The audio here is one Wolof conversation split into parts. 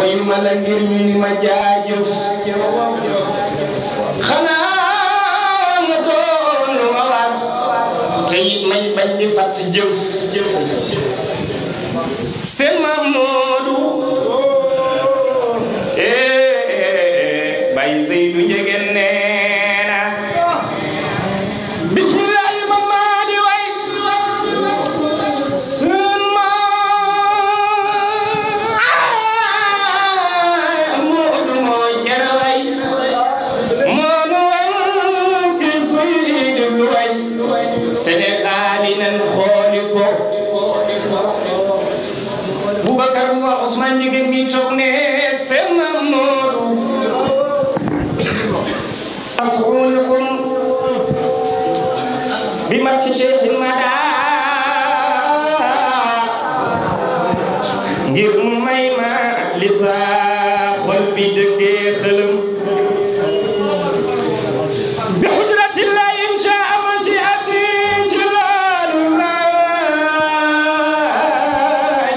wayu ma la ngir ñu ni ma jaajëf xanaa ma doon lu ma war te it may bañ di fàtt jëf seen maam Moodu Baye Seydou Njegen neena bismillahi ma maa di way seen maam Moodu moo jara way moo nu wan ki Seydi lu way Sénégal yi nan xooli ko Boubacar mu wax Ousmane Njegen mi toog ne seen maam Moodu أصولكم بمكة شيخ المدى ngir mu may ma li saa xol bi dëggee xëlëm bi xudratillahi inshaa mashiati ci loolu laay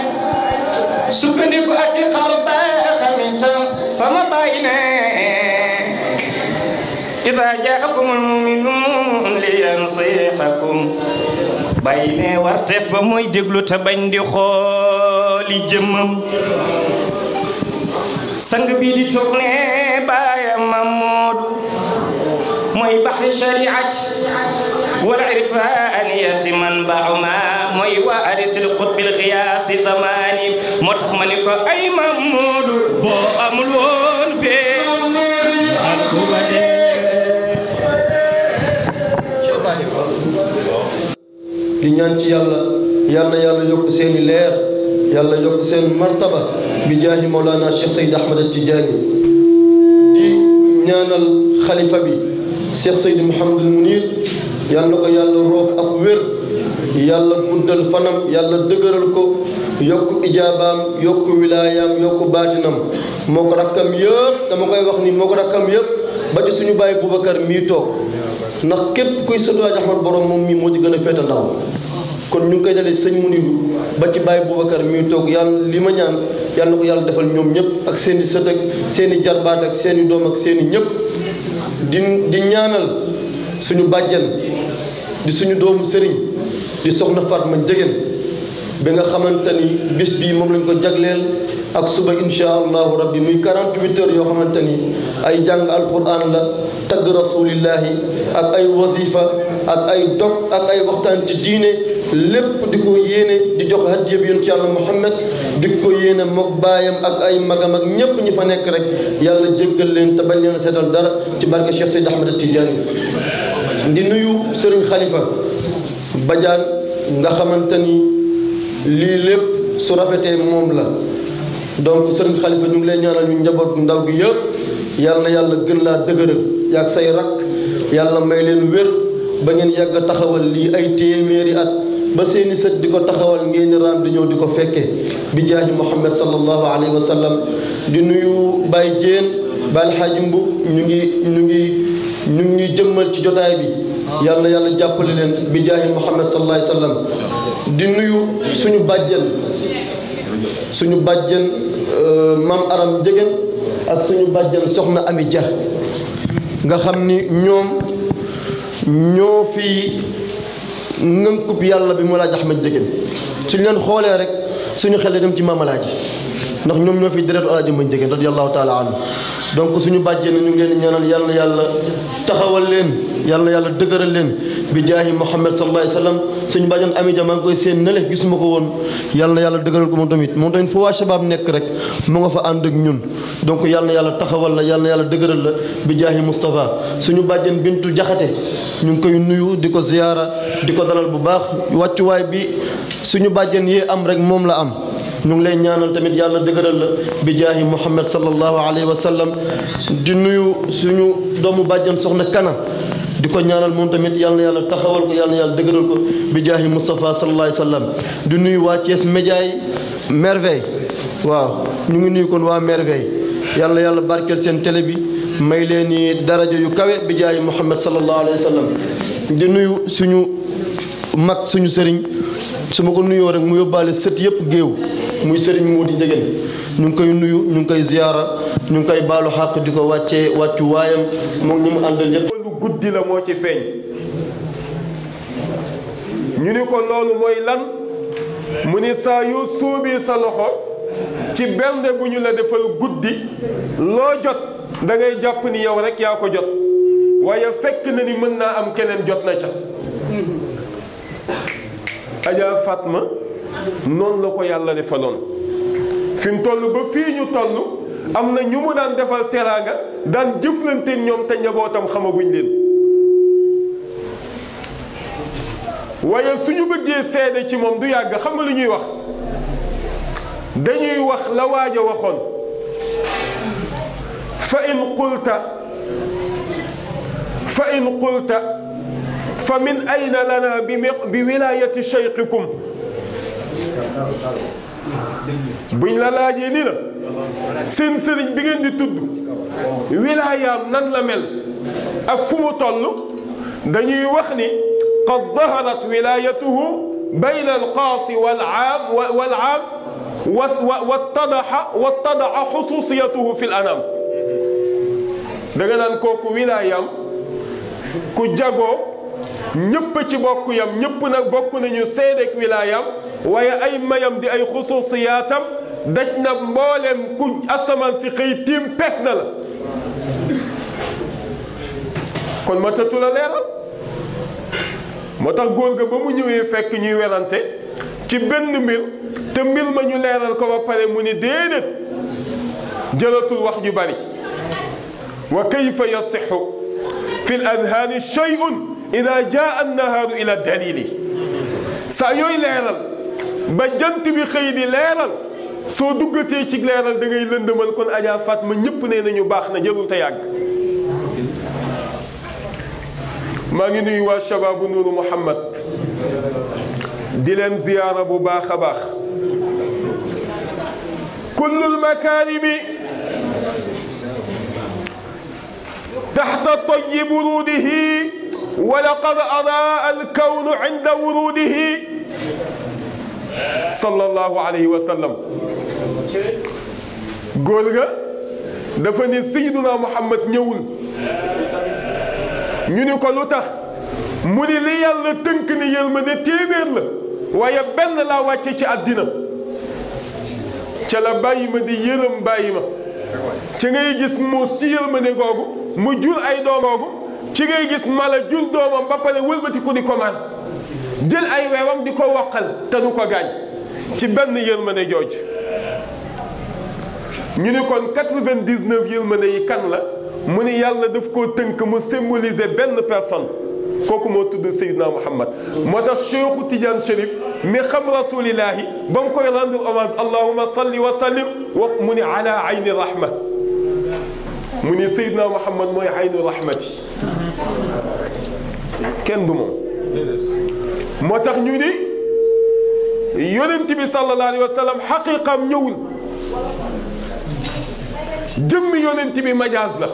sukkandiku ak i xar baaxam itam sama baay ne إذا جاءكم المؤمنون لينصحكم bayne wartef ba mooy déglu te bañ di xooli jëmmam sang bi di toog ne baayam Mamoodu mooy baxri shariati wal irfaniyati manba'u ma mooy waarisil qutbil xiyaasi zamani moo tax ma ni ko ay Mamoodu boo amul woon fee di ñaan ci yàlla yàlla yokk seeni leer yàlla yokk seen martaba bi jaahi Mawlana Cheikh Seyd Ahmad Tidiane di ñaanal xalifa bi Cheikh Seyd Mouhamadul Munir yàlla ko yàlla roof ab wér yàlla guddal fanam yàlla dëgëral ko yokk ijaabaam yokk wilaayaam yokk baatinam moo ko rakkam yëpp dama koy wax ni moo ko rakkam yëpp ba ci suñu bàyyi Boubacar mii toog ndax képp kuy sëtu Ahmad borom moom mii moo ci gën a féete ndaw kon ñu ngi koy dalee sëñ Muniru ba ci bàyyi Boubacar mii toog yàlla li ma ñaan yàlla na ko yàlla defal ñoom ñëpp ak seen i sët ak seen i jarbaat ak seen i doom ak seen i ñëpp di ñaanal suñu bàjjen di suñu doomu sëriñ di soxna Fatma Njegen bi nga xamante ni bis bii moom lañ ko jagleel ak suba insha allahu rabbi muy 48 heures yoo xamante ni ay jàng alquran la tagg rasulillahi ak ay wazifa ak ay dog ak ay waxtaan ci diine lépp di ko yéene di jox hadiya bi yonent yàlla Muhammad di ko yéene mook baayam ak ay magam ak ñépp ñi fa nekk rek yàlla jéggal leen te bañ leen a seetal dara ci barke Cheikh Seyd Ahmad Tidiane di nuyu Serigne Khalifa Badiane nga xamante ni lii lépp su rafetee moom la donc Serigne Khalifa ñu ngi lay ñaanal ñu njaboot gu ndaw gi yëpp yàlla na yàlla gën laa dëgëral yaag say rakk yàlla may leen wér ba ngeen yàgg a taxawal lii ay téeméeri at ba seeni sët di ko taxawal ngeen raam di ñëw di ko fekke bi jaahi Muhammad sallallahu alayhi wa sallam di nuyu Baye Diène Baye Alxaaji Mbub ñu ngi jëmmal ci jotaay bi yàlla yàlla jàppale leen bi jaahi Muhammad sallallahu alayhi wa sallam di nuyu suñu bàjjen Mam Aram Njegen ak suñu bàjjen soxna Ami Dia nga xam ni ñoo fi ngënkub yàlla bi Mawlaaji Ahmad Njegen suñu leen xoolee rek suñu xel dem ci maamalaaji ndax ñoom ñoo fi deretu Alaaji Ahmad Njegen radiyallahu taala anhu donc suñu bàjjen ñu ngi leen ñaanal yàlla taxawal leen yàlla dëgëral leen bi jaahi Muhammad sallallahu alayhi wa sallam suñu bàjjen Ami Dia maa ngi koy seen nele gisuma ko woon yàlla dëgëral ko moom tamit fu waa Shabab nekk rek mu nga fa ànd ak ñun donc yàlla taxawal la yàlla dëgëral la bi jaahi Moustapha suñu bàjjen Bintu Jaxate ñu ngi koy nuyu di ko ziyaara di ko dalal bu baax wàccuwaay bi suñu bàjjen yi am rek moom la am ñu ngi lay ñaanal tamit yàlla dëgëral la bi jaahi Muhammad sallallahu alayhi wa sallam di nuyu suñu doomu bàjjen soxna Kana di ko ñaanal moom tamit yàlla taxawal ko yàlla dëgëral ko bi jaahi Moustapha sallallahu alayhi wa sallam di nuyu waa Thiès Média yi Merveille waaw ñu ngi nuyu kon waa Merveille yàlla barkeel seen télé bi may leen ni daraja yu kawe bi jaahi Muhammad sallallahu alayhi wa sallam di nuyu suñu mag suñu sëriñ su ma ko nuyoo rek mu yóbbaale sët yëpp géew muy sëriñ Moudi Njegen ñu ngi koy nuyu ñu ngi koy ziyaara ñu ngi koy baalu xàq di ko wàccee wàccu waayam moom ñi mu àndal yépp lu guddi la moo ci feeñ ñu ni ko loolu mooy lan mu ni saa yu suubi sa loxo ci bernde bu ñu la defal guddi loo jot da ngay jàpp ni yow rek yaa ko jot waaye fekk na ni mën naa am keneen jot na ca Adja Fatma noonu la ko yàlla defaloon fi mu toll ba fii ñu toll am na ñu mu daan defal teraanga daan jëflante ñoom te njabootam xamaguñ leen waaye suñu bëggee seede ci moom du yàgg xam nga lu ñuy wax dañuy wax la waaj a waxoon fa in qulta fa min ayna lana bi wilayati cheikhikum buñ la laajee ni la seen sëriñ bi ngeen di tudd wilaayaam nan la mel ak fu mu toll dañuy wax ni qad zaharat wilayatuhu bayna alqaasi walaam wattadaxa xususiyatuhu fi l anam da nga naan kooku wilaayaam ku jagoo ñëpp ci bokk yam ñëpp nag bokk nañu seedeek wilaayam waaye ay mayam di ay xususiyaatam daj na mboolem ku asamaan si xëy tiim pekk na la kon ma tëtu la leeral moo tax góor ga ba mu ñëwee fekk ñuy werante ci benn mbir te mbir ma ñu leeral ko ba pare mu ni déedéet jëlatul wax ju bari wa kayfa yasixu fi l adhaani shay'un ida jaa annahaaru ila dalili saa yooyu leeral ba jant bi xëy di leeral soo duggatee ci leeral da ngay lëndëmal kon Adja Fatma ñëpp nee nañu baax na jërul te yàgg maa ngi nuyu waa shababu Nuuru Muhammad di leen ziyaara bu baax a baax kullul makaarimi taxta tayyi buruudihi wa laqad adaa alkawnu inda wuruudihi sallallahu alayhi wa sallam góor ga dafa ne Seydina Muhammad ñëwul ñu ni ko lu tax mu ni li yàlla tënk ni yërmande téeméer la waaye benn laa wàcce ci àddina ca la bàyyi ma di yërëm bàyyi ma ci ngay gis muus ci yërmande googu mu jur ay doom googu ci ngay gis mala jur doomam ba pare wëlbati ko di ko maan jël ay weewam di ko woqal te du ko gaañ ci benn yërmande jooju ñu ni kon 99 yërmande yi kan la mu ni yàlla daf koo tënk mu symboliser benn personne kooku moo tudd Seydina Muhammad moo tax Cheikhu Tidiane Chérif mi xam rasulillahi ba mu koy rendre hommage allahumma salli wa sallim wax mu ni ala ayni rahma mu ni Seydina Muhammad mooy aynu rahmati kenn du moom moo tax ñu ni yonent bi sallallahu alayhi wa sallam xaqiqam ñëwul jëmmi yonent bi majaaz la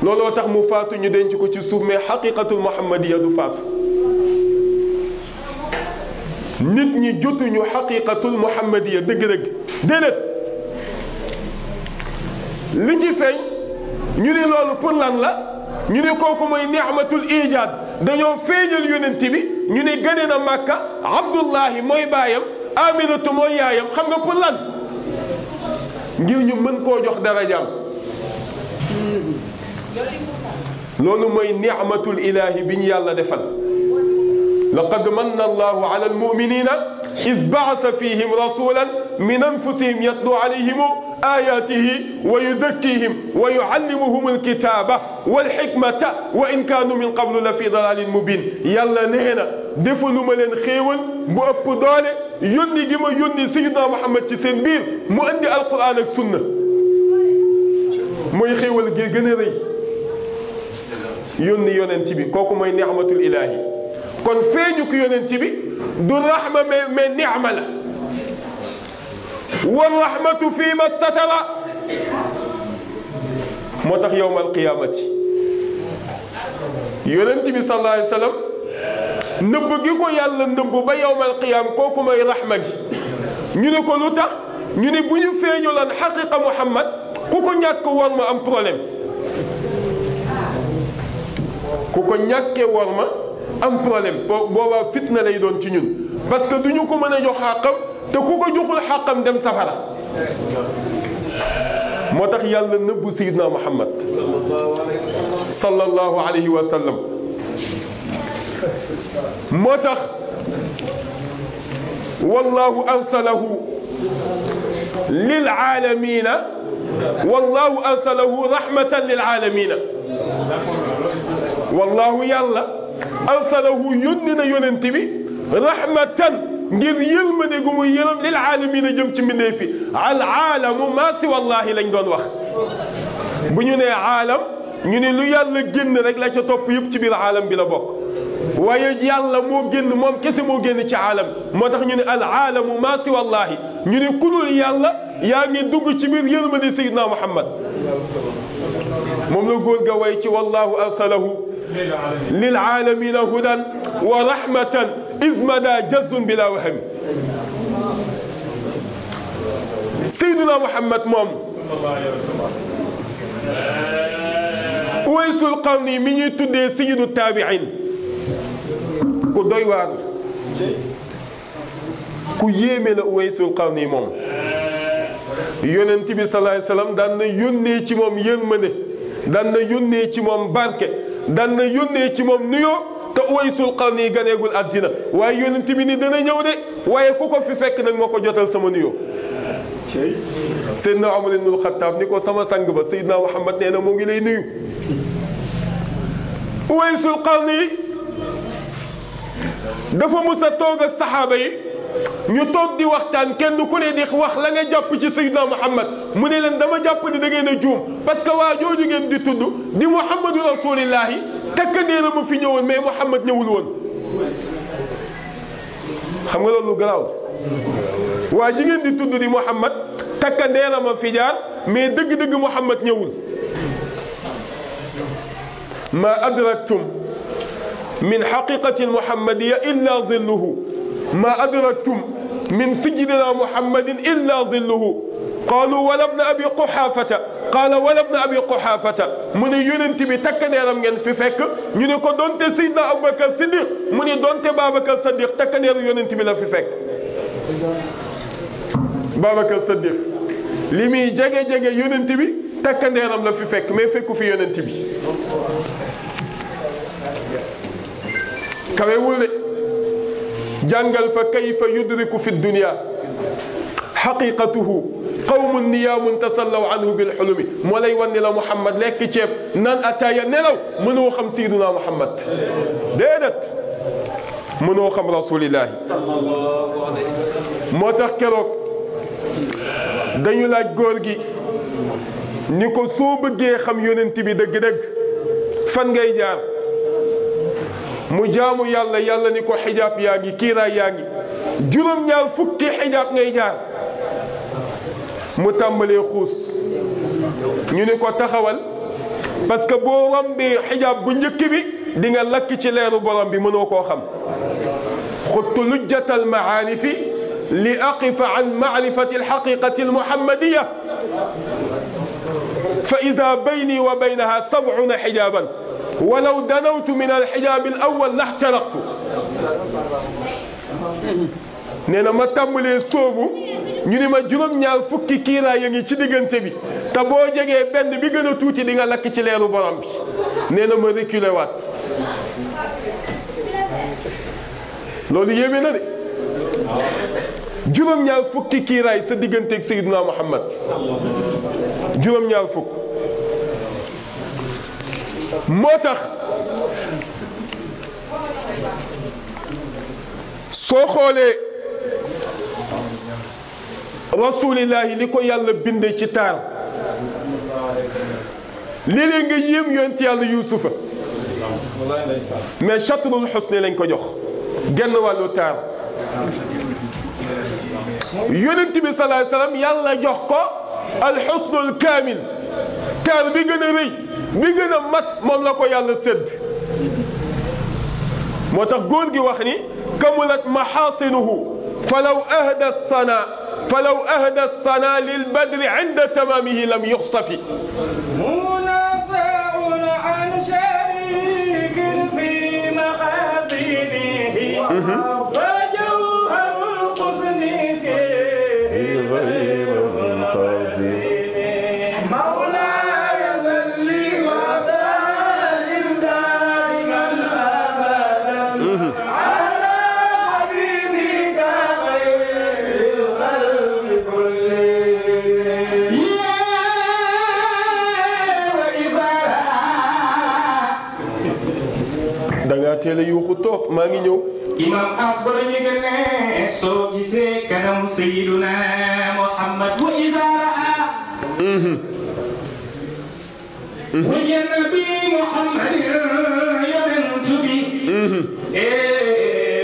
looloo tax mu faatu ñu denc ko ci suuf mais xaqiqatul muhammadiya du faatu nit ñi jotuñu xaqiqatul muhammadiya dëgg-dëgg déedéet li ci feeñ ñu ne loolu pour lan la ñu ne kooku mooy ni'matul ijaad dañoo feeñal yonent bi ñu ne gane na Makka Abdullahi mooy baayam Aminatu mooy yaayam xam nga pour lan ngir ñu mën koo jox darajaam loolu mooy ni'matul ilaahi bi ñu yàlla defal laqad manna allahu ala almuminina is baasa fihim rasulan min anfusihim yatlu alayhim ayatihi wa yuzakkihim wa yuallimuhum alkitaba walxikmata wa in kaanu min qablu la fi dalalin mubin yàlla nee na defaluma leen xéewal bu ëpp doole yónni gi ma yónni Sayyidina Muhammad ci seen biir mu andi alquran ak sunna mooy xéewal gi gën a rëy yónni yonent bi kooku mooy ni'matul ilaahi kon feeñu ko yonent bi du rahma mais ni'ma la wa rahmatu fi ma statara moo tax yawmal qiyaamati yonent bi sallallahu alayhi wa sallam nëbb gi ko yàlla nëbb ba yawmal qiyaam kooku mooy rahma gi ñu ne ko lu tax ñu ne bu ñu feeñuloon xaqiqa Muhammad ku ko ñàkk war ma am problème ku ko ñàkkee war ma am problème boobaa fitna lay doon ci ñun parce que du ñu ko mën a jox xàqam te ku ko joxul xàqam dem safara moo tax yàlla nëbbu Seydina Muhammad sallallahu alayhi wa sallam moo tax wallahu arsalahu lil aalamiina wallahu arsalahu rahmatan lil aalamiina wallahu yàlla arsalahu yónni na yonent bi rahmatan ngir yërmande gu muy yërëm lil aalamiina jëm ci mbindéef fi al aalamu maa si wallaahi lañ doon wax bu ñu nee aalam ñu ne lu yàlla génn rek la ca topp yëpp ci biir aalam bi la bokk waaye yàlla moo génn moom kese moo génn ci aalam moo tax ñu ne al aalamu maa si wallaahi ñu ne ku dul yàlla yaa ngi dugg ci biir yërmande Seydina Muhammad moom la góor ga way ci wallahu arsalahu lil aalamiina hudan wa rahmatan ismada jazun bila wahami Seydina Muhammad moom Uwaysul Qarni mi ñuy tuddee sayyidu taabiin ku doy waar ku yéeme la Uwaysul Qarni moom yonent bi sallallahu alayhi wa sallam daan na yónnee ci moom yërmande daan na yónnee ci moom barke daan na yónnee ci moom nuyoo te Uwaysul Qarni ganeegul àddina waaye yonent bi ni dana ñëw de waaye ku ko fi fekk nag moo ko jotal sama nuyoo Seydina Umar ibnul Xattaab ni ko sama sang ba Seydina Muhammad nee na moo ngi lay nuyu Uwaysul Qarni dafa mus a toog ak saxaaba yi ñu toog di waxtaan kenn ku ne di wax la nga jàpp ci Seydina Muhammad mu ne leen dama jàpp ni da ngeen a juum parce que waa jooju ngeen di tudd di Muhammadu rasulillahi takkandeera ma fi ñëwoon mais Muhammad ñëwul woon xam nga loolu garaaw waa ji ngeen di tudd di Muhammad takkandeera ma fi jaar mais dëgg-dëgg Muhammad ñëwul ma adraktum min xaqiqati almuhammadiya illa zilluhu ma adraktum min sijidina muhammadin illa zilluhu qaalu wala bna abi quxaafata qaala wala bna abi quxaafata mu ne yonent bi takkandeeram ngeen fi fekk ñu ne ko donte Seydina Abubakar Siddiq mu ne donte Babacar Siddiq takkandeeru yonent bi la fi fekk Babacar Siddiq li muy jege-jege yonent bi takkandeeram la fi fekk mais fekku fi yonent bi kawewul de jàngal fa kayfa yudriku fi dunya xaqiqatuhu qawmun niyaamun tasallaw anhu bil xulumi moo lay wan ne la Muhammad lekk ceeb naan ataaya nelaw mënoo xam Seydina Muhammad déedéet mënoo xam rasulillahi moo tax keroog dañu laaj góor gi ni ko soo bëggee xam yonent bi dëgg-dëgg fan ngay jaar mu jaamu yàlla yàlla ni ko xijaab yaa ngi kiiraay yaa ngi juróom-ñaar fukki xijaab ngay jaar mu tàmbalee xuus ñu ni ko taxawal parce que boo rombee xijaab bu njëkk bi di nga lakk ci leeru borom bi mënoo koo xam xuttu lujjatal maarifi li aqifa an maarifati alxaqiqati almuhammadiya fa ida bayni wa baynaha sab'una xijaaban walaw danawtu min alxijaab alawal laxtaraqtu nee na ma tàmbalee soobu ñu ni ma juróom-ñaar fukki kiiraay ya ngi ci diggante bi te boo jegee benn bi gën a tuuti di nga lakk ci leeru borom bi nee na ma reculé waat loolu yéeme na de juróom-ñaar fukki kiiraay sa digganteeg Seydina Muhammad juróom-ñaar fukk moo tax soo xoolee rasulillahi li ko yàlla binde ci taar léeg-léeg nga yéem yonent yàlla yuusufa mais chatrul xusni lañ ko jox genn wàllu taar yonent bi sallallahu alayhi wasallam yàlla jox ko alxusnul kaamil taar bi gën a rëy bi gën a mat moom la ko yàlla sédd moo tax góor gi wax ni kamulat maxaasinuhu falaw ahda sana falaw ahda sana lil badri inda tamamihi lam yuxsafi منافع عن شريك في محاسنه وجوهر الحسن فيه غير منتظم مولاي صل وسلم دائما ابدا على حبيبك خير الخلق كلهم da ngaa teel a yuuxu toog maa ngi ñëw imam asbara ñu gën ne soo gisee kanam sayyiduna Muhammad wa iza raa wajha nabi Muhammad yonent bi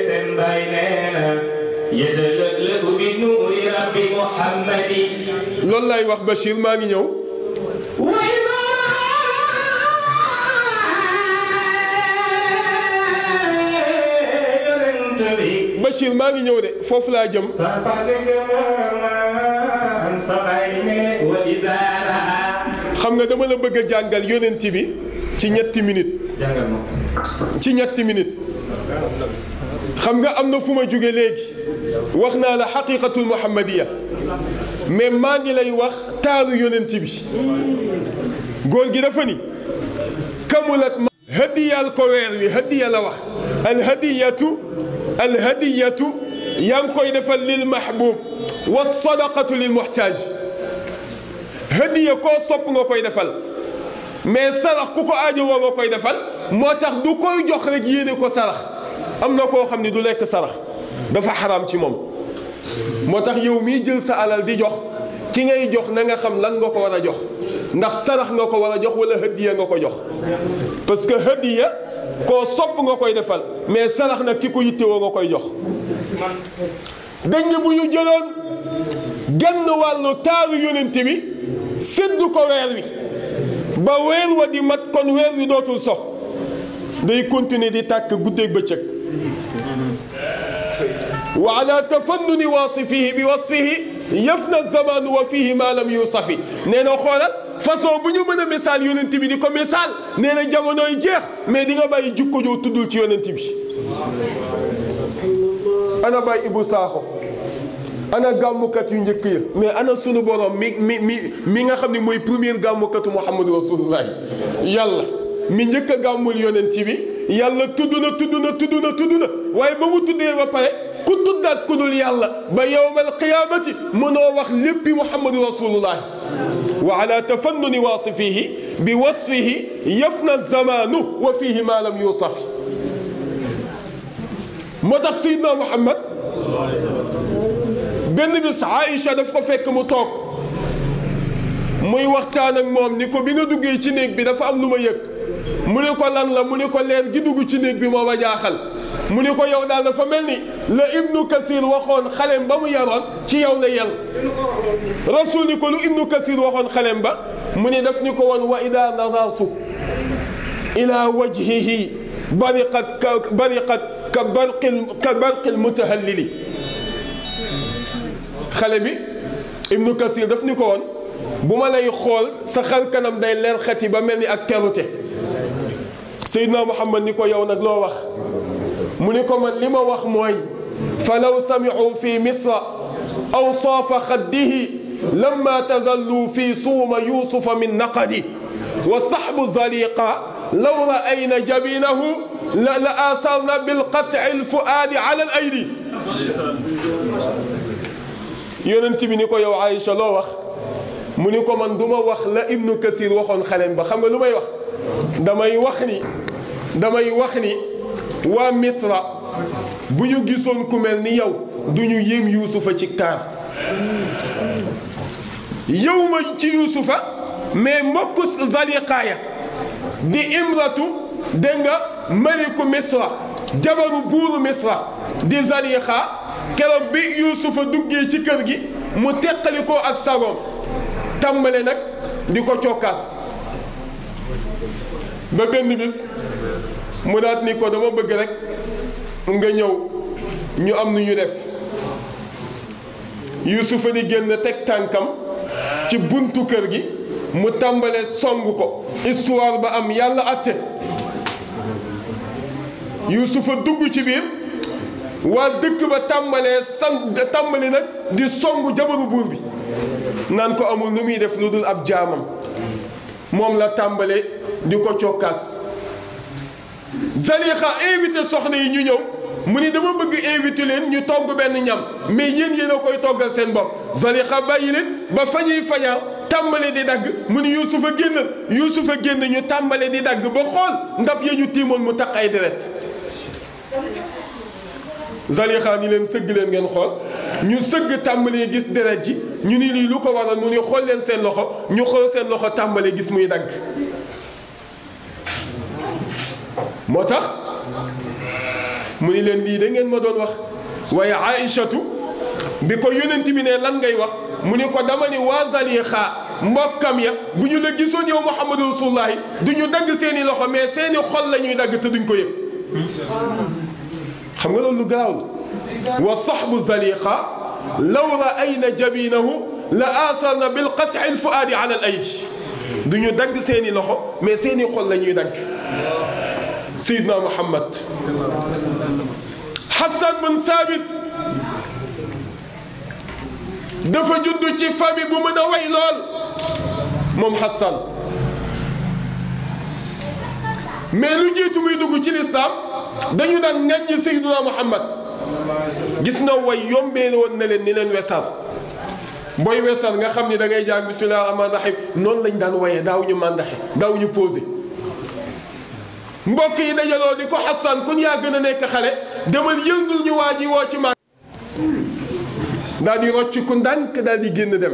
seen baay nee na yatalallabu bi nuuri rabbi Muhammadi loolu laay wax Bachir maa ngi ñëw Bachir maa ngi ñëw de foofu laa jëm xam nga dama la bëgg a jàngal yonent bi ci ñetti minutes ci ñetti minutes xam nga am na fu ma jóge léegi wax naa la xaqiqatul muhammadiya mais maa ngi lay wax taaru yonent bi góor gi dafa ni kamulat ma hadiyal ko weer wi hadiya la wax alhadiyatu yaa ngi koy defal lil mahbub wa sadaqatu lil muhtaaj hadiya koo sopp nga koy defal mais sarax ku ko aajo woo nga koy defal moo tax du koy jox rek yéene ko sarax am na koo xam ne du lekk sarax dafa xaraam ci moom moo tax yow miy jël sa alal di jox ki ngay jox na nga xam lan nga ko war a jox ndax sarax nga ko war a jox wala hadiya nga ko jox parce que hadiya koo sopp nga koy defal mais sarax nag ki ko yittewoo nga koy jox dañ ne bu ñu jëloon genn wàllu taaru yonent bi séddu ko weer wi ba weer wa di mat kon weer wi dootul sox day continuer di tàkk guddeeg bëccëg wa ala tafannuni waasifihi bi wasfihi yafna zamanu wa fihi ma lam yusafi nee na xoolal façon bu ñu mën a misaal yonent bi di ko misaal nee na jamonoy jeex mais di nga bàyyi jukko joo tuddul ci yonent bi ana Baye Ibou Sakho ana gàmmukat yu njëkk ya mais ana sunu borom mi nga xam ne mooy premier gàmmukatu Muhammadu Rasulullah yàlla mi njëkk a gàmmul yonent bi yàlla tudd na waaye ba mu tuddee ba pare ku tuddaat ku dul yàlla ba yawmal qiyaamati mënoo wax léppi Muhammadu Rasulullah wa ala tafannuni waasifihi bi wasfihi yafna zamanu wa fihi ma lam yusafi moo tax Seydina Muhammad benn bis Aïcha daf ko fekk mu toog muy waxtaan ak moom ni ko bi nga duggee ci néeg bi dafa am lu ma yëg mu ne ko lan la mu ne ko leer gi dugg ci néeg bi moo ma jaaxal mu ne ko yow daal dafa mel ni la Ibnu Kasir waxoon xalem ba mu yaroon ci yow la yel rasul ni ko lu Ibnu Kasir waxoon xalem ba mu ne daf ni ko woon wa ida nadartu ila wajhihi bariqat ka barqil mutahallili xale bi Ibnu Kasir daf ni ko woon bu ma lay xool sa xar kanam day leer xati ba mel ni ak terute Seydina Muhammad ni ko yow nag loo wax mu ni ko man li ma wax mooy falaw sami'u fi misra awsaafa xaddihi lamma tazallu fi suuma yusufa min naqadi wa saxbu zaliqa law ra'ayna jabinahu la asarna bilqat'i alfuaadi ala al aydi yonent bi ni ko yow Aïcha loo wax mu ni ko man du ma wax la Ibnu Kasir waxoon xalem ba xam nga lu may wax damay wax ni waa Misra bu ñu gisoon ku mel ni yow du ñu yéem Yuusufa ci taar yow ma ci Yuusufa mais mbokku Zaliqaaya di imratu dégg nga maliku Misra jabaru buuru Misra di Zaliqa keroog bi Yuusufa duggee ci kër gi mu teqali ko ak sagoom tàmbale nag di ko cokkaas ba benn bis mu daat ni ko dama bëgg rek nga ñëw ñu am nu ñu def Yuusufa di génn teg tànkam ci buntu kër gi mu tàmbalee song ko histoire ba am yàlla atte Yuusufa dugg ci biir waa dëkk ba tàmbali nag di song jabaru buur bi naan ko amul nu muy def lu dul ab jaamam moom la tàmbalee di ko cokkaas Zalixa invité soxna yi ñu ñëw mu ni dama bëgg invité leen ñu togg benn ñam mais yéen a koy toggal seen bopp Zalixa bàyyi leen ba fa ñuy fañaa tàmbale di dagg mu ni Yuusufa génn ñu tàmbale di dagg ba xool ndab ya ñu tiimoon mu taq ay deret Zalixa ni leen sëgg leen ngeen xool ñu sëgg tàmbalee gis deret ji ñu ni lii lu ko waral mu ni xool leen seen loxo ñu xool seen loxo tàmbalee gis muy dagg moo tax mu ni leen lii da ngeen ma doon wax waaye Aïchatu bi ko yonent bi ne lan ngay wax mu ni ko dama ni waa Zalixa mbokkam ya bu ñu la gisoon yow Muhammadu Rasulullahi du ñu dagg seeni loxo mais seeni xol la ñuy dagg te duñ ko yëg xam nga loolu lu garaaw la wa sahbu Zalixa law raayna jabinahu la asarna bil qat'i al fuadi ala al aydi du ñu dagg seeni loxo mais seeni xol la ñuy dagg Seydina Muhammad Hassan bin Sabit dafa judd ci famille bu mën a way lool moom Hassan mais lu jiitu muy dugg ci lislaam dañu daan ŋàññi Seydina Muhammad gis nga way yombee woon na leen ni leen wesar booy wesar nga xam ni da ngay jàng bismillahi rahmaani rahim noonu lañ daan wayee daawuñu màndaxe daawuñu posé mbokk yi dajaloo di ko Hassan kun yaa gën a nekk xale demal yëngul ñu waa ji woo ci ma daal di rocc ku ndànk daal di génn dem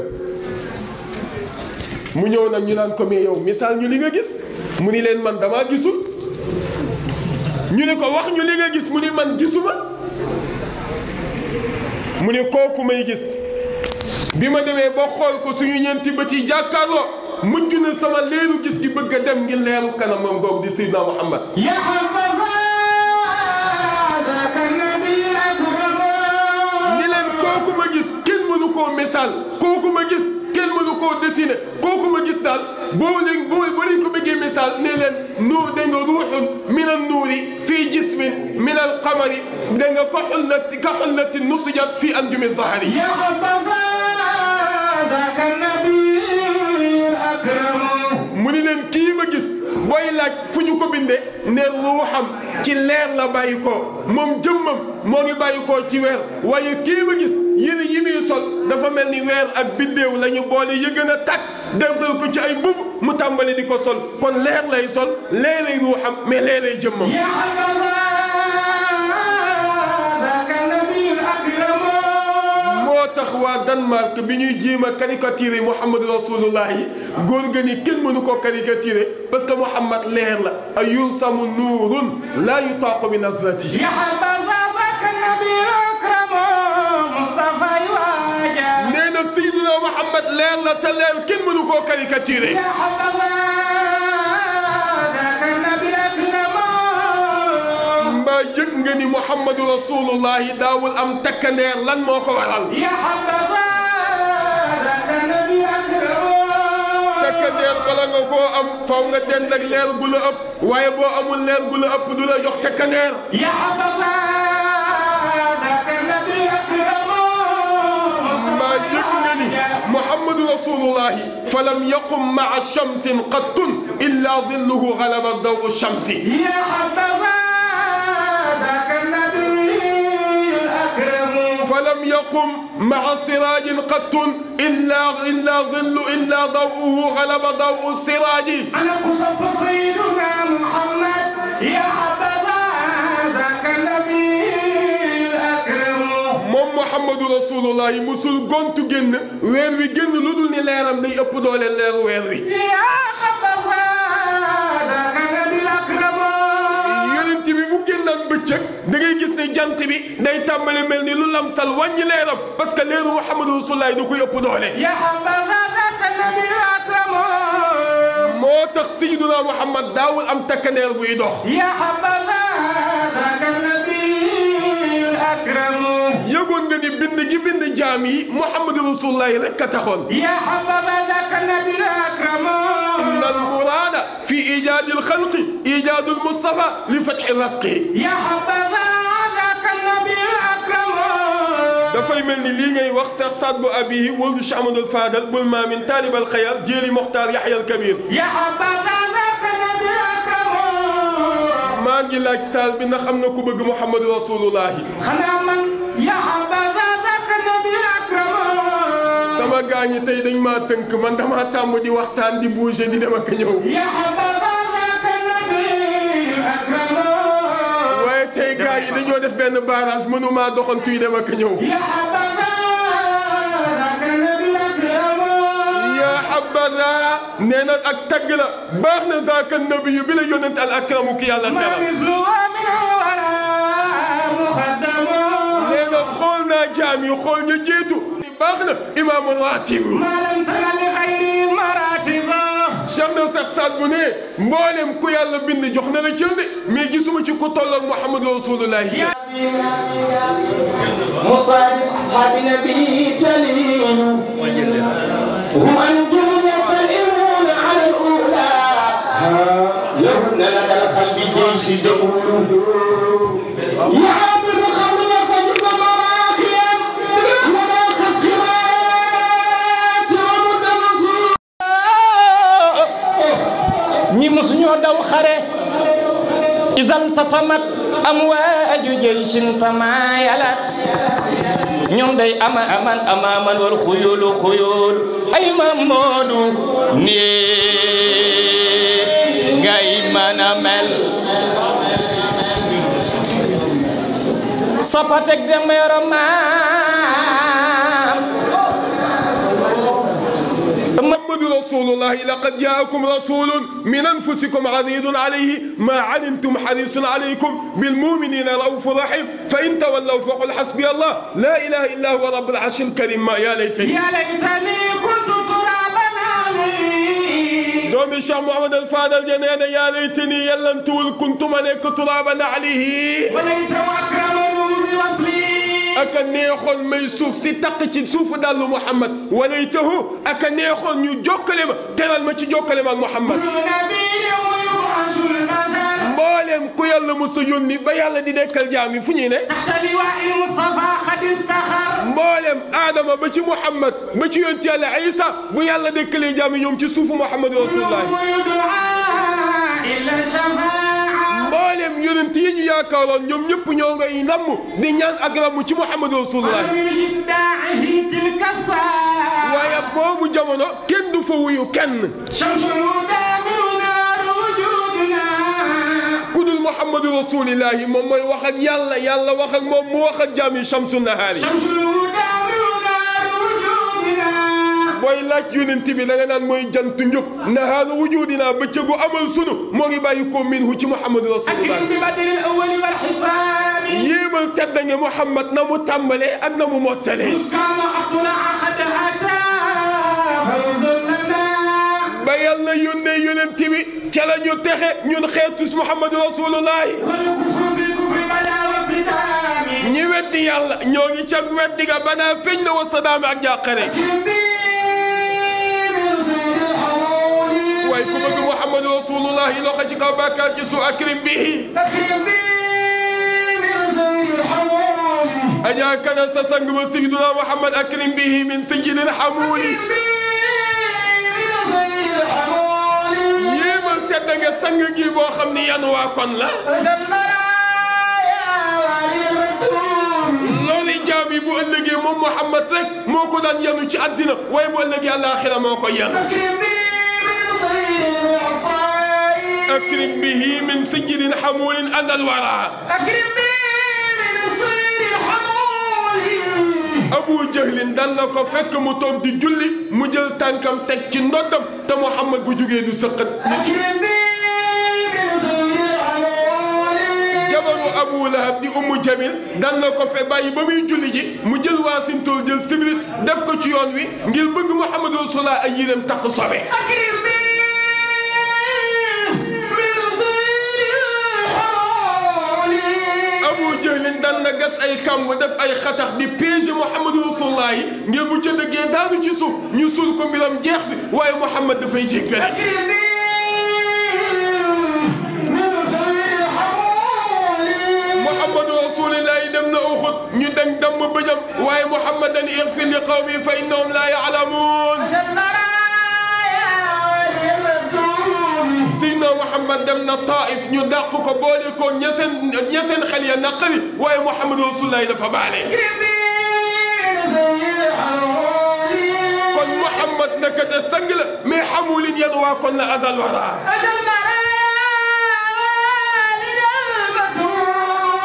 mu ñëw nag ñu naan ko mais yow misaal ñu li nga gis mu ni leen man damaa gisul ñu ni ko wax ñu li nga gis mu ni man gisuma mu ni kooku may gis bi ma demee ba xool ko suñu ñeenti bët yi jàkkaarloo mujj na sama leeru gis gi bëgg a dem ngir leeru kanamam googu di Seydina Muhammad ni leen kooku ma gis kenn mënu koo misaal kooku ma gis kenn mënu koo dessiné kooku ma gis daal boo leen ko bëggee misaal ne leen nuu da nga ruuxun min an nuuri fii jismin min al qamari da nga ka xullati nusijat fii anjumi zahari mu ni leen kii ma gis booy laaj fu ñu ko bindee ne ruuxam ci leer la bàyyi ko moom jëmmam moo ngi bàyyi ko ci weer waaye kii ma gis yére yi muy sol dafa mel ni weer ak biddéew la ñu boole yëgën a tàkk dembal ko ci ay mbubb mu tàmbali di ko sol kon leer lay sol leeray ruuxam mais leeray jëmmam moo tax waa Danemark bi ñuy jéem a caricaturé Muhammadu Rasulullah yi góor ga ni kenn mënu koo caricaturé parce que Muhammad leer la ay yursamu nuurun laa yutaaqu bi nazrati nee na Seydina Muhammad leer la te leer kenn mënu koo caricaturé mbaa yëg nga ni Muhammadu Rasulullahi daawul am takkandeer lan moo ko waral takkandeer bala nga koo am faw nga dend ak leer gu la ëpp waaye boo amul leer gu la ëpp du la jox takkandeer mbaa yëg nga ni Muhammadu Rasulullahi falam yaqum maa shamsin qattun illa dilluhu galaba dawu shamsi فلم يقم مع سراج قط إلا ظل إلا ضوءه غلب ضوء السراج أنا قصب سيدنا محمد يا حبذا ذاك النبي الأكرم moom Muhammadu Rasulullahi musul gontu génn weer wi génn lu dul ni leeram day ëpp doole leeru weer wi يا حبذا ذاك النبي الأكرم yonent bi bu génnaan bëccëg da ngay gis ne jant bi day tàmbali mel ni lu lamsal wàññi leeram parce que leeru Muhammadu Rasulullahi da koy ëpp doole يا حبذا ذاك النبي الأكرم moo tax Seydina Muhammad daawul am takkandeer buy dox يا حبذا ذاك النبي الأكرم yëgoon nga ni bind gi bind jaam yi Muhammadu Rasulullahi rek a taxoon. يا حبذا ذاك النبي الأكرم inna al-muraada fi ijaadi al-xalqi ijaadu al-Mustafa li fatxi ratqi. يا حبذا ذاك النبي الأكرم dafay mel ni lii ngay wax Seex Saad bu abihi wuldu Cheikh Ahmadul Fadal bul maamin taalib al-xayaat jéeli Moxtaar Yaxya al-Kabir. يا حبذا ذاك النبي الأكرم maa ngi laaj saal bi ndax am na ku bëgg Muhammadu Rasulullahi. xanaa man يا حبذا ذاك النبي الأكرم sama gaañi tey dañ maa tënk man damaa tàmm di waxtaan di bouger di dem ak a ñëw. يا حبذا ذاك النبي الأكرم waaye tey gars yi dañoo def benn barrage mënumaa doxantuy dem ak a ñëw. يا حبذا ذاك النبي الأكرم yaa habada nee na ak tagg la baax na zaaka nabiyu bi la yonent al akramu ki yàlla ما teral. مثله منه ولا مخدم nee na xool naa jaam yi xool ñu jiitu. baax na imaamu ratib. ما لم تنل لغيره مراتب Cheikh na Seex Saad bu ne mboolem ku yàlla bind jox na la cër de mais gisuma ci ku toll ak Muhammadu Rasulullahi. مصادق أصحاب النبي تلين هم أنجم يستلمون على الأولى لهن لدى القلب جيش دؤول يا عابد خمر فجد مراكيا وما خفقات ومد مصور ñi musuñoo daw xare izal tatamat amwaaju jaysin tamayalat ñoom day amaman wal xuyulu xuyul ay Mamoodu nii ngay mën a mel sapatek dem yoro maam Muhammadu Rasulullahi laqad jaakum rasulun min anfusikum azizun alayhi ma anittum harisun alaykum bil muminina raufun rahim fa in tawallaw faqul hasbiya Allah la ilaha illa huwa rabbul arshil karim ma ya laytani يا ليتني كنت ترابا علي doomi Cheikh Mouhamad al Fadal ja nee na yaa laytani yellantuwul kuntu ma nekk turaaban alayhi وليت أكرمه بوصلي aka neexoon may suuf si taq ci suufu dallu Muhammad walaytahu aka neexoon ñu jokkale ma teral ma ci jokkale ma ak Muhammad. mboolem ku yàlla mos a yónni ba yàlla di dekkal jaam yi fu ñuy ne. mboolem Adama ba ci Muhammad ba ci yonent yàlla Isa bu yàlla dekkalee jaam yi ñoom ci suufu Muhammad rasulullah. mboolem yonent yi ñu yaakaaroon ñoom ñëpp ñoo ngay namm di ñaan ak ramm ci Muhammad rasulullah. waaye boobu jamono kenn du fa wuyu kenn. kudul Muhammadu rasulillahi moom mooy wax ak yàlla yàlla wax ak moom mu wax ak jaam yi Shamsu Nahaari. booy laaj yonent bi da nga naan mooy jant njub nahaaru wujudina bëccëgu amal sunu moo ngi bàyyi ko minhu ci Muhammadu rasulullah. yéemal tedd nga Muhammad na mu tàmbalee ak na mu mottalee. ba yàlla yónnee yonent bi ca la ñu texe ñun xeetus Muhammadu rasulullah. ñi weddi yàlla ñoo ngi ca weddi ga banaa feeñ na wa sadaami ak jàqare. waaye ku bëgg Muhammadu rasulullah yi loxo ci kaw bàkkaar ci su akrim bihi ajaa kana sa sang ba sayyiduna Muhammad akrim bihi min sayyidil hamuli yéemal tedd nga sang gi boo xam ni yan waa kon la loolu jaam yi bu ëllëgee moom Muhammad rek moo ko daan yanu ci àddina waaye bu ëllëgee àllaaxira moo ko yanu akrim bihi min sayyidin hamulin azal wara Abu Jahlin dal na ko fekk mu toog di julli mu jël tànkam teg ci ndoddam te Muhammad bu jugee du sëqat jabaru Abu Lahab di Ummu Jamil dal na ko fe bàyyi ba muy julli ji mu jël waasintool jël sibrit def ko ci yoon wi ngir bëgg Muhammad Rasulullah ay yéreem takk sobe Abu Jahlin dal na gas ay kàmb def ay xatax di piéger Muhammadu Rasulullah yi ngir bu ca dëggee daanu ci suuf ñu suul ko mbiram jeex fi waaye Muhammad dafay jéggale Muhammadu Rasulullah yi dem na Uhud ñu dañ damm bëjam waaye Muhammadan ighfir li qawmi fa innahum la ya'lamun Seydina Muhammad dem na Taif ñu dàq ko boole ko ña seen xel ya naqari waaye Muhammadu Rasulullah yi dafa baale kon Muhammad naka te sang la mais xamulin yan waa kon la azal wara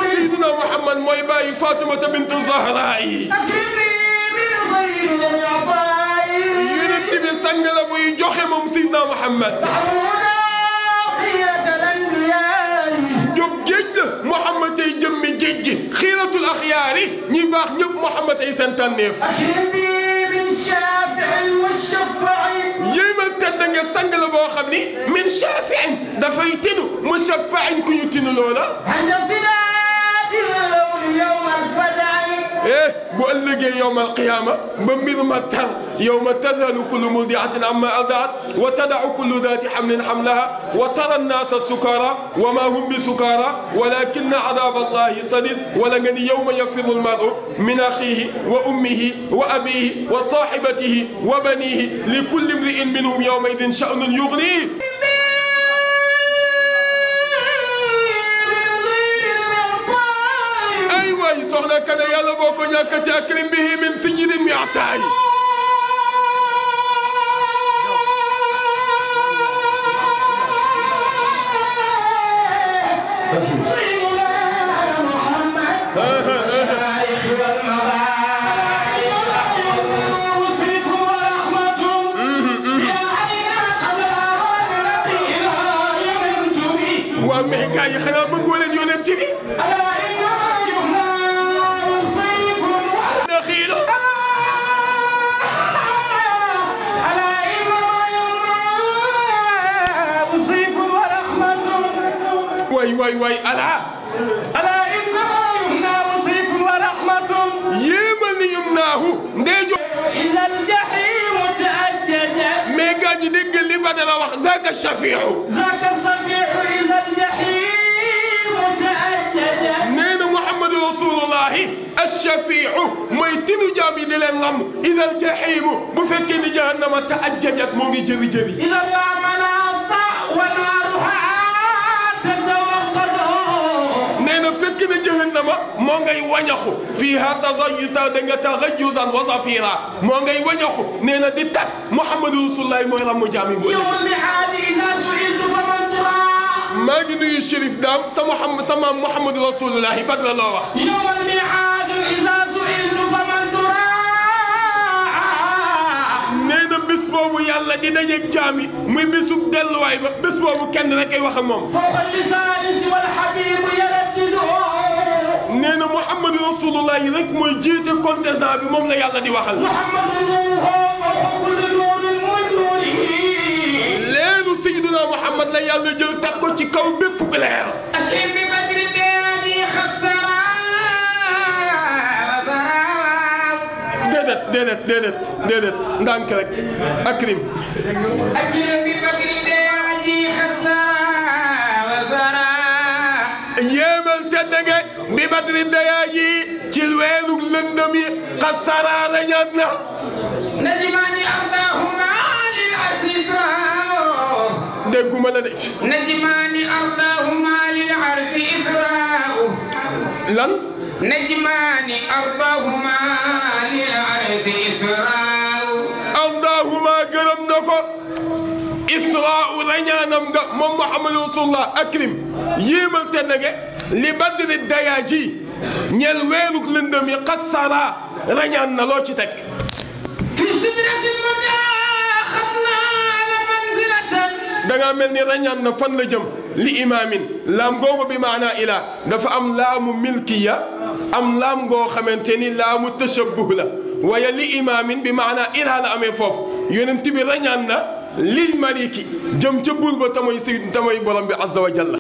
Seydina Muhammad mooy bàyyi Fatimata bintu Zahra yi yonent bi sang la buy joxe moom Seydina Muhammad jóg géej la Muhammad tey jëmmi géej gi xiiratul axyaar yi ñi baax ñëpp Muhammad tey seen tànneef yéemal tedd nga sang la boo xam ni min shafiin dafay tinu mushaffain ku ñu tinu loola bu ëllëgee yowma alqiyaama ba mbir ma tar yowma tadhalu kullu murdi'atin amma arda'at wa tada'u kullu dhati hamlin hamlaha wa tara an-nasa sukara wa ma hum bi sukara walakinna adhaba allahi sadid wala nga ni yowma yafirru al-mar'u min akhihi wa ummihi wa abihi wa sahibatihi wa banihi li kulli imri'in minhum yawma idhin sha'nun yughnihi soxna Kane yàlla boo ko ñàkkati akrim bihi min sijidin mi'ataay waaw mais gars yi xanaa bëggoo leen yonent bi waay ala innama yumnaahu sayfun wa rahmatun yéemal ni yumnaahu ndeejo ila al-jahim ta'ajjaja mais gaa ñi dégg li Badara wax zaka shafi'u ila al-jahim ta'ajjaja nee na Muhammadu Rasulullahi ash-shafi'u mooy tinu jaam yi di leen ngam ila al-jahim bu fekkee ni jahannama ta'ajjajat moo ngi jëri jëri ila ma manata wa naruha fekk na jahannama moo ngay wañaxu fiiha tazayuta da nga taxayuzan wa zafira moo ngay wañaxu nee na di tat Muhammadu Rasulullah mooy ramu jaami boo maa ngi nuyu Chérif Dame sa maam Muhammadu Rasulullah Badra loo wax nee na bés boobu yàlla di dajeeg jaami muy bésub delluwaay ba bés boobu kenn rek ay wax ak moom nee na Muhammadu Rasulullah yi rek mooy jiite contestant bi moom la yàlla di waxal. leeru Seydina Muhammad la yàlla jël teg ko ci kaw bépp leer. déedéet ndànk rek akrim. yéemal tedd nga bi badri dayaaji ci weeru lëndëm yi xasara la ñaan na najmani ardahuma lil arsi isra'u dégguma la de najmani ardahuma lil arsi isra'u lan najmani ardahuma lil arsi isra'u ardahuma gërëm na ko isra'u la ñaanam nga moom Muhammadu Rasulullah akrim yéemal te nage li badri dayaaji ñeel weerug lëndëm yi xasara rañaan na loo ci teg fi sidratil muntaha xatna la manzilatan da ngaa mel ni rañaan na fan la jëm li imaamin laam googu bi maanaa ilaa dafa am laamu milkiya am laam goo xamante ni laamu tashabbuh la waaye li imaamin bi maanaa ilaa la amee foofu yonent bi rañaan na lil maliki jëm ca buur ba tamoy borom bi azza wa jalla